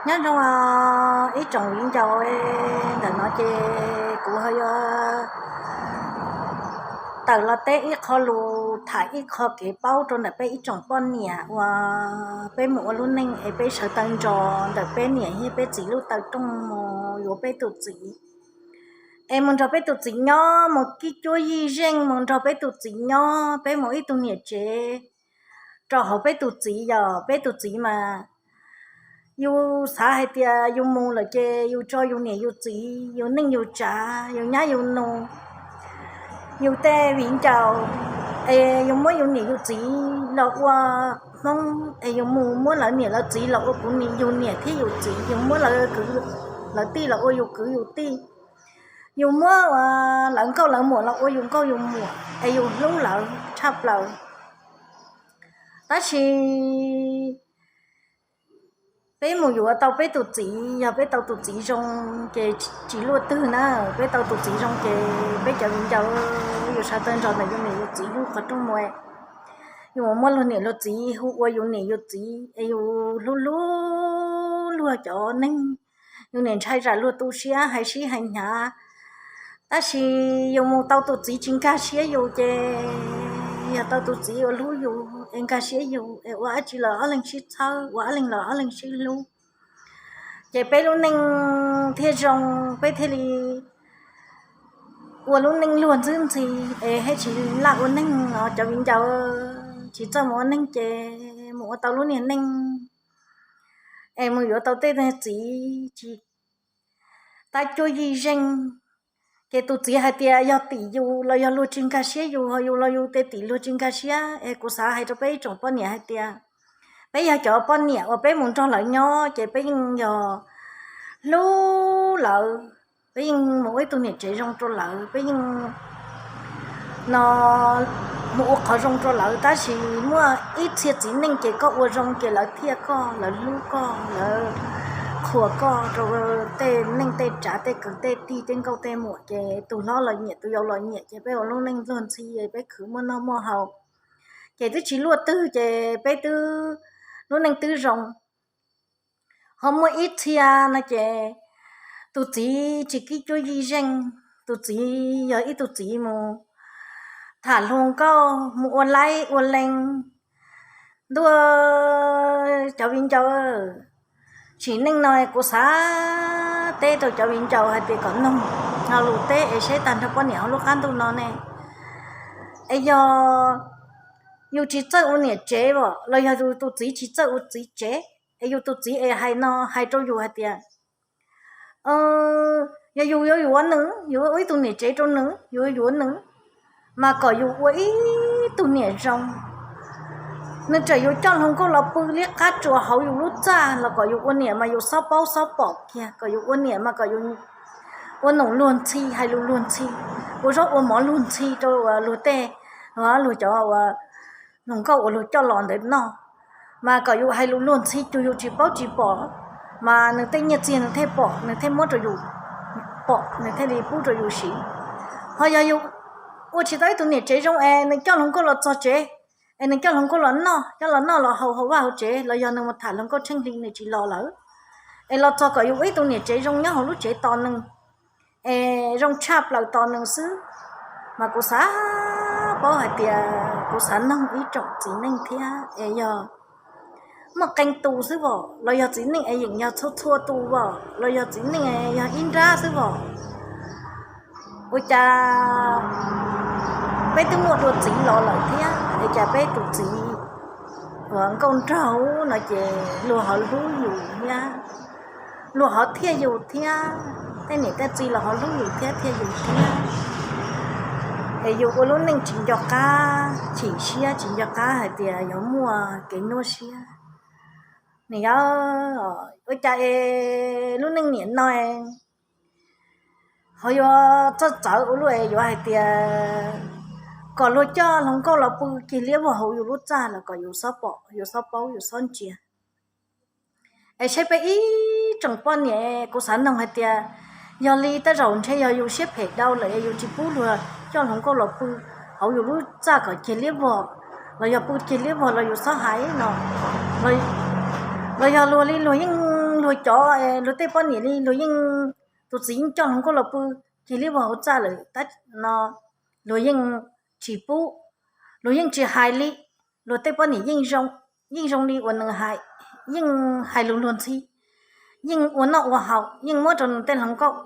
Nyob zoo ib tsoom viv ncaus, ntawm no ces kuv ho yuav tawm los teb ib qho lus, tham ib qho kev paub rau ntawm peb ib tsoom poj niam uas peb mus ua lub neej es peb sawv taw ntso ntawm peb niam thiab peb txiv lub taw rooj mus yuav peb tus txiv, es mus nrog peb tus txiv nyob, mus kib cuab yij zeej mus nrog peb tus txiv nyob, peb mus ib tug niam tsev rau hauv peb tus txiv. Yog peb tus txiv mas yus xav hais tias yus mus lawm ces yus tso yus niam yus txiv, yus neej yus tsav, yus nyab yus nus, yus tej viv ncaus, es yus muab yus niam yus txiv los ua Hmoob, es yus mus muab lawv niam lawv txiv los ua kuv ni yus niam thiab yus txiv, yus muab lawv kwv lawv tij los ua yus kwv yus tij, yus muab lawv nkauj lawv muam los ua yus nkauj yus muam, es yus hlub lawv tshaj plaws. Tab sis peb mus yuav tau peb tus txiv, yog peb tau tus txiv zoo ces tsis luaj twg na. Peb tau tus txiv zoo ces peb cov viv ncaus, yus sawv taw ntso ntawm yus niam yus txiv lub qhov rooj mus, yus muab luag niam luag txiv hu ua yus niam yus txiv, es yus hlub hlub luag cov neeg, yus niam ntshai tsam luag tu siab hais sib hais hnyav. Tab sis yus mus tau tus txiv tsis nkag siab yus ces, yog tau tus txiv uas hlub yus es nkag siab yus es ua dab tsi los ob leeg sib txhawb, ua ob leeg los ob leeg sib hlub, ces peb lub neej thiaj zoo, peb thiaj li ua lub neej luag ntxwb ntxhi, es thiaj tsis laj ua neeg os cov viv ncaus, tsis txawj mus ua neeg ces mus ua tau lub niag neej es mus yuav tau tej txiv tsis tab cuab yij zeej, ces tus txiv hais tias yog tim yus los yog luag tsis nkag siab yus, ho yus los yus tej tim luag tsis nkag siab. Es kuv xav hais rau peb ib tsoom poj niam hais tias peb yog cov poj niam uas peb mus nrog lawv nyob ces peb yeej yog hlub lawv, peb yeej mus ua ib tug niam tsev zoo rau lawv, peb yeej no mus ua qhov zoo rau lawv. Tab sis muaj ib txhia txiv neej ces koj ua zoo ces lawv thiaj koj, lawv hlub koj, lawv qhuas koj rau tej neej tej tsav tej kwv tej tij tej nkauj tej muam, ces tus hlob los nyiam tus yau los nyiam, ces peb ua lub neej luag ntxhi, peb khwv muaj noj muaj haus, ces twb tsis luaj twg ces peb twb lub neej twb zoo. Ho muaj ib txhia no ces tus txiv tsis kib cuab yij zeej, tus txiv yog ib tug txiv mus tham hluas nkauj mus ua laib ua lees. Ntuj, cov viv ncaus, sim neej no kuv xav teb rau cov viv ncaus hais tias kom noog lo lus teb es seb tag nrho poj niam hauv lub qab ntuj no ne, es yog yus tsis txawj ua niam tsev los yog yus tus txiv tsis txawj ua txiv tsev, es yus tus txiv es hais no hais rau yus hais tias yog yus yuav yuav nws, yus ua ib tug niam tsev rau nws, yus yuav yuav nws, mas kom yus ua ib tug niam zoo. Nws txawm yuav coj hluas nkauj los pw liab qab tsuas hauv yus lub txaj los kom yus ua niam mas yus xob paub xob pom kiag, kom yus ua niam mas kom yus ua num luag ntxhi hais lus luag ntxhi, ua zaub ua mov luag ntxhi rau luag tej, luag cov hluas nkauj uas luag coj los ntawd noj, mas kom yus hais lus luag ntxhi cuag yus tsis paub tsis pom, mas nws tej nyiaj txiag nws thiaj pom, nws thiaj muab rau yus pom, nws thiaj li pub rau yus siv. Ho yog yus ua tsis tau ib tug niam tsev zoo es nws coj hluas nkauj los txog tsev, es nws coj hluas nkauj los noj, coj los noj los haus hauv vaj hauv tsev, los yog nws mus tham hluas nkauj tsheej hli nws tsis los lawm, es los txog kom yus ua ib tug niam tsev zoo nyob hauv lub tsev tos nws, es zoo tshaj plaws tos nws xwb, mas kuv xav paub hais tias kuv xav noog ib tsoom txiv neej thiab es yog muaj qee tus xwb vom los yog txiv neej es yeem yog txhua txhua tus vom los yog txiv neej yog ib nrab xwb vom, ua cas peb twb muaj dua txiv los lawm thiab es cas peb tus txiv uas nkauj nraug no ces luag ho hlub yus thiab, luag ho thiaj yus thiab, tej niam tej txiv los ho hlub yus thiab thiaj yus thiab, es yus ua lub neej tsis nco qab chim siab, tsis nco qab hais tias yuav muaj kev nyuaj siab. Nws yog ua cas es lub neej niam no ho yuav txawj txawv ua luaj es yuav hais tias kom luag coj hluas nkauj los pw cig liab vog hauv yus lub txaj los kom yus xob pom, yus xob paub, yus xob ntsia. Es saib peb ib tsoom poj niam, kuv xav noog hais tias yog li tej zaum ntshe yog yus siab phem dau lawm es yus tsis pub luag coj hluas nkauj los pw hauv yus lub txaj kom cig liab vog, los yog pw cig liab vog los yus xob hais no, los yog luag li luag yeej Luag cov, luag tej poj niam li luag yeej, tus txiv yeej coj hluas nkauj los pw, cia li vog hauv txaj lawm tab no luag yeej tsis pub, luag yeej tsis hais li. Luag tej poj niam yeej zoo li uas nws hais, yeej hais lus luag ntxhi, yeej ua noj ua haus, yeej muab rau nws tej hluas nkauj.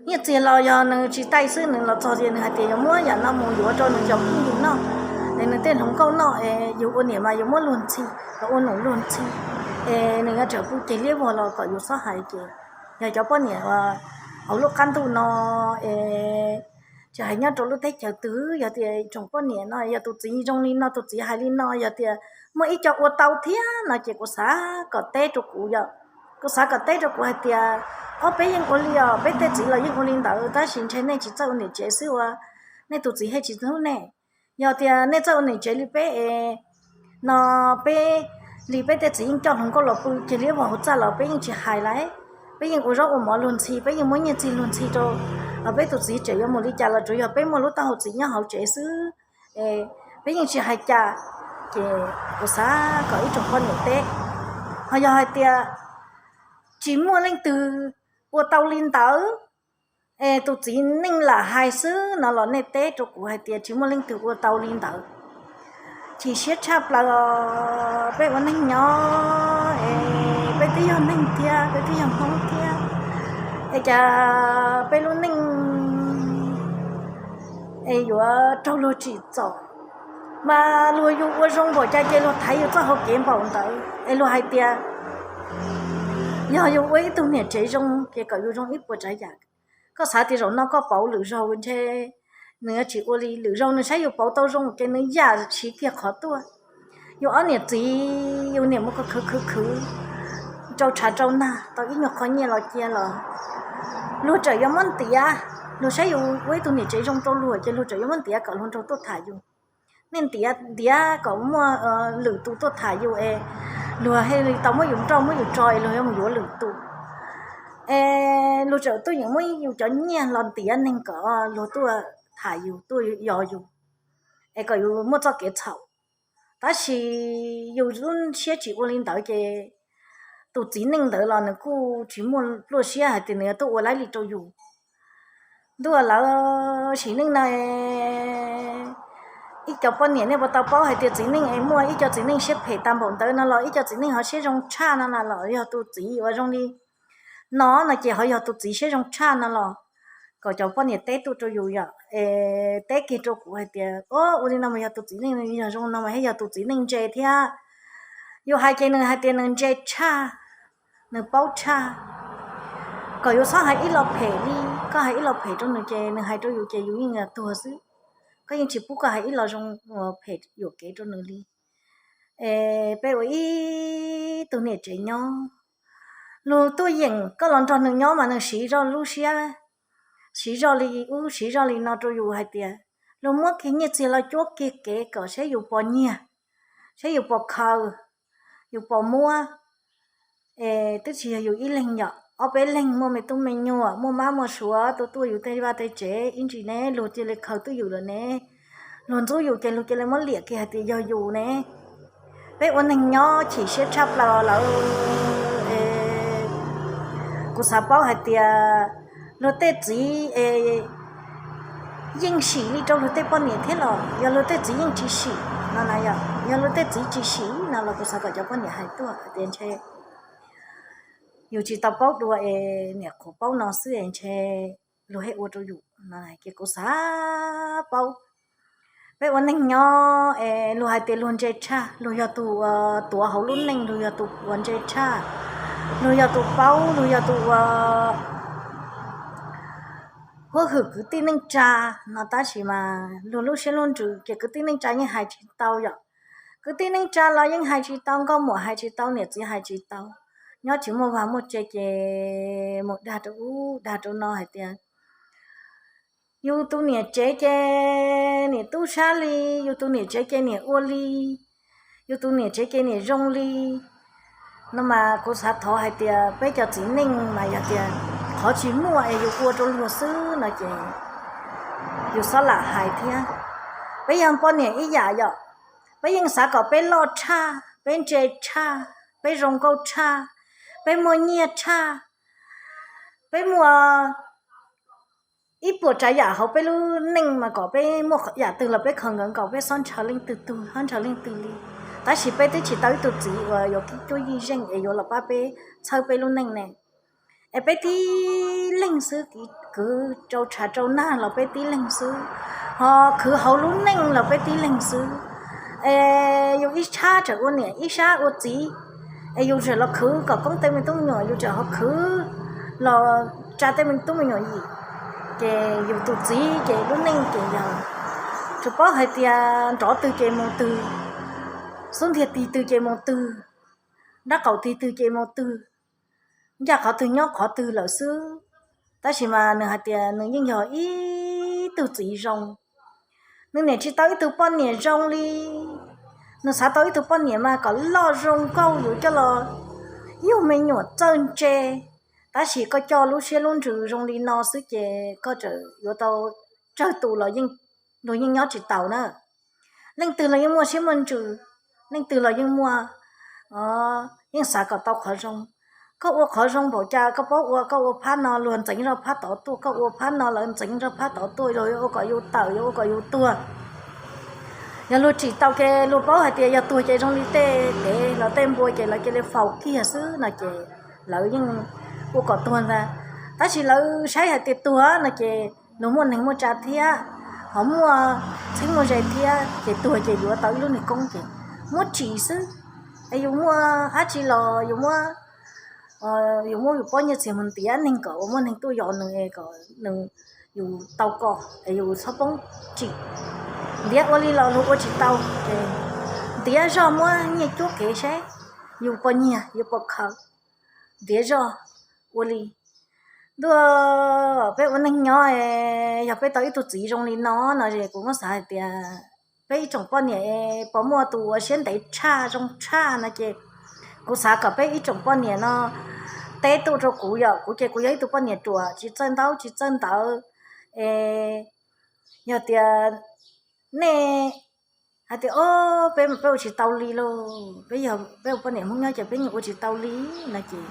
Nyiaj txiag los yog nws tsis taij xwb, nws los txog tias nws hais tias yuav muab yam no mus yuav rau nws cov phooj ywg noj, es nws tej hluas nkauj noj, es yus ua niam mas yuav muab luag ntxhi, los ua num luag ntxhi, es nws yuav tsam pw ceg liab vog los kom yus txhob hais. Ces yog cov poj niam uas hauv lub qab ntuj no, es tsis hais nyob rau lub teb chaws twg, yog tias tsoom poj niam no yog tus txiv zoo li no, tus txiv hais li no, yog tias muaj ib co ua tau thiab no ces kuv xav kom teb rau kuv yom. Kuv xav kom teb rau kuv hais tias, ob peb yeej ua li os, peb tej txiv los yeej ua li ntawd, tab sis ntshe nej tsis txawj ua niam tsev xwb ua, nej tus txiv thiaj tsis hlub nej. Yog tias nej txawj ua niam tsev li peb es no, peb li peb tej txiv yeej coj hluas nkauj los pw ceg liab vog hauv txaj los peb yeej tsis hais lawm. Peb yeej ua zaub ua mov luag ntxhi, peb yeej muab nyiaj txiag luag ntxhi rau, los peb tus txiv tseem yuav mus li cas los tsuav yog peb muaj lub taub hau txiv nyob hauv tsev xwb, peb yeej tsis hais cas. Ces kuv xav kom ib tsoom poj niam teb, ho yog hais tias tsis muaj leej twg ua tau li ntawd, es tus txiv neej lam hais xwb no los nej teb rau kuv hais tias tsis muaj leej twg ua tau li ntawd. Chim siab tshaj plaws os, peb ua neeg nyob es peb twb yog neeg thiab, peb twb yog Hmoob thiab, es cas peb lub neej es yuav raug luag tsim txom, mas luag yus ua zoo npaum cas ces luag thaiv yus txoj hau kev npaum ntawd. Es luag hais tias yog yus ua ib tug niam tsev zoo ces kom yus zoo ib puas tsav yam. Koj xav tias zaum no koj pauv lwm zaug ntshe nws tsis ua li, lwm zaug nws saib yus pauv tau zoo ces nws yam siv kiag qhov tuaj. Yus ob niam txiv, yus niam mus khwv khwv khwv rau tshav rau nag tau ib nyuag qho nyiaj los cia los luag tseem yuav muab ntiav. Luag saib yus ua ib tug niam tsev zoo rau luag ces luag tseem yuav muab ntiav kom luag nraug tuaj tham yus. Nej ntiav ntiav kom muaj lwm tus tuaj tham yus es luag thiaj li tau muab yus nrauj muab yus tso es luag yuav mus yuav lwm tus. Es luag tseem tuaj yeem muab yus cov nyiaj los ntiav neeg kom luag tuaj tham yus tuaj yos yus, es kom yus muaj txoj kev txhaum. Tab sis yus lub siab tsis ua li ntawd ces tus txiv neej ntawd los nws kuj tsis muaj pluaj siab hais tias nws yuav tuaj ua laib li rau yus. Ntuj, lawv sim neej no ib co poj niam nej puas tau paub hais tias txiv neej es muaj ib co txiv neej siab phem tag npaum ntawd no los ib co txiv neej ho siab zoo tshaj no na los yog tus txiv uas zoo li no no ces ho yog tus txiv siab zoo tshaj no los kom cov poj niam teb tuaj rau yus yom, es teb kiag rau kuv hais tias o ua li no mas yog tus txiv neej yog zoo no mas thiaj yog tus txiv neej ntse thiab. Yus hais ces nws hais tias nws ntse tshaj, nws paub tshaj. Kom yus txhob hais ib lo phem li, koj hais ib lo phem rau nws ces nws hais rau yus ces yus yeej tuag xwb. Koj yeej tsis pub koj hais ib lo zoo phem yuam kev rau nws li. Es peb ua ib tug niam tsev nyob, luag tuaj yeem koj los nrog nws nyob mas nws siv zoj lub siab, siv zoj li ub siv zoj li no rau yus hais tias luag muab kiag nyiaj txiag los cuab kiag kev kom saib yus pos nyiag, saib yus pos khaws, yus pos muab. Es twb tsis yog yus ib leeg yom, ob peb leeg muaj me tub me nyuam muaj mab muaj suav tuaj tuaj yus tej vaj tej tsev ib ntsis ne luag cia li khaws twj ywm lawm ne, luag ntxub yus ces luag cia li muab liam kiag hais tias yog yus ne. Peb ua neeg nyob chim siab tshaj plaws lawm. Kuv xav paub hais tias luag tej txiv es yeej sim li rau luag tej poj niam thiab los yog luag tej txiv yeej tsis sim no na yom. Yog luag tej txiv tsis sim no los kuv xav kom cov poj niam hais tuaj hais tias ntshe yus tsis tau paub dua es niam qhuav paub no xwb es ntshe luag thiaj ua rau yus no. Ces kuv xav paub, peb ua neeg nyob es luag hais tias luag ntse tshaj, luag yog tus uas tuav hauv lub neej, luag yog tus uas ntse tshaj, luag yog tus paub, luag yog tus uas huab hwm kwv tij neej tsa no tab sis mas luag lub siab lub ntsws ces kwv tij neej tsa yeej hais tsis tau yom. Kwv tij neej tsa los yeej hais tsis tau, nkauj muam hais tsis tau, niam txiv hais tsis tau, nyob tsis muaj vaj muaj tse ces mus dag rau ub dag rau no hais tias yus tus niam tsev ces niam tub sab li, yus tus niam tsev ces niam ua li, yus tus niam tsev ces niam zoo li no mas kuv xav thov hais tias peb cov txiv neej mas yog tias qhov tsis muaj es yus ua rau luag xwb no ces yus txhob lam hais thiab. Peb yog poj niam ib yam yom, peb yeej xav kom peb loj tshaj, peb ntse tshaj, peb zoo nkauj tshaj, Peb muaj nyiaj tshaj, peb muaj ib puas tsav yam hauv peb lub neej mas kom peb muaj yam twg los peb khaws nkawd nkaus, peb xob ntshaw leej twg tug, xob ntshaw leej twg li. Tab sis peb twb tsis tau ib tug txiv uas yuav kib cuab yij zeej es yuav los pab peb txhawb peb lub neej ne. Es peb tib leeg xwb, kwv rau tshav rau nag los peb tib leeg xwb, ho khwv hauv lub neej los peb tib leeg xwb. Es yus ib sab tseem ua niam ib sab ua txiv, es yus tseem los khwv kom koob tej me tub me nyuam, yus tseem ho khwv los tsa tej me tub me nyuam yim. Ces yus tus txiv ces lub neej ces yog tsuas paub hais tias nrov twg ces mus twg, xub ntiag tig twg ces mus twg, nrab qaum tig twg ces mus twg, ncaj qhov twg nyob qhov twg lawm xwb. Tab sis mas nws hais tias nws yeej yog ib tug txiv zoo, nws niam tsis tau ib tug poj niam zoo li. Nws xav tau ib tug poj niam mas kom loj zoo nkauj yus coj los yug me nyuam txawj ntse. Tab sis koj coj lub siab lub ntsws zoo li no xwb ces koj tseem yuav tau tsawg tus los yeej, luag yeej nyob tsis taus na. Leej twg los yeej muaj siab muaj ntsws, leej twg los yeej muaj, yeej xav kom tau qhov zoo. Koj ua qhov zoo npaum cas koj paub ua, koj ua phab no luag ntxeev zog phab tod tuaj, koj ua phab no lawv ntxeev zog phab tod tuaj, luag yuav ua kom yus tawm, yuav ua kom yus tuag. Yog luag tsim tau ces luag paub hais tias yog tuag ces zoo li tej dev los tej npua ces lawv cia li faus kiag xwb no ces lawv yeej ua kom tuag ntag. Tab sis lawv saib hais tias tuag no ces luag muaj neeg muaj tsav thiab, ho muaj txheeb muaj ze thiab ces tuag ces yuav tau ib lub niag koob ces muab tsim xwb. Es yus muaj dab tsi los yus muab, yus muab yus pob nyiaj txiag mus ntiav neeg kom uas muaj neeg tuaj yos nws es kom nws, yus tau kom es yus txhob poob tsim. Ntiav ua li los luag ua tsis tau ces ntiav zog muab nyiaj cuab kev saib yus puas nyiag yus puas khaws. Ntiav zog ua li. Ntuj, peb ua neeg nyob, yog peb tau ib tug txiv zoo li no no es kuv muab xav hais tias peb ib tsoom poj niam puas muaj tus uas siab ntev tshaj zoo tshaj no ces kuv xav kom peb ib tsoom poj niam no teb tuaj rau kuv, yog kuv ces kuv yog ib tug poj niam ruam tsis txawj ntaub tsis txawj ntawv. Es yog tias nej hais tias o, peb mas peb ua tsis tau li lauj, peb yog peb ua poj niam Hmoob nyob ces peb yeej ua tsis tau li no ces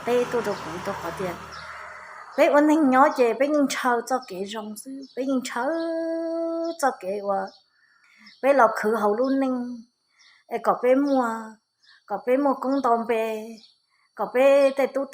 teb tuaj rau kuv rau qhov tias peb ua neeg nyob ces peb yeej ntshaw txoj kev zoo xwb, peb yeej ntshaw txoj kev uas peb los khwv hauv lub neej es kom peb muaj, kom peb muaj koob nto npe, kom peb tej tub tej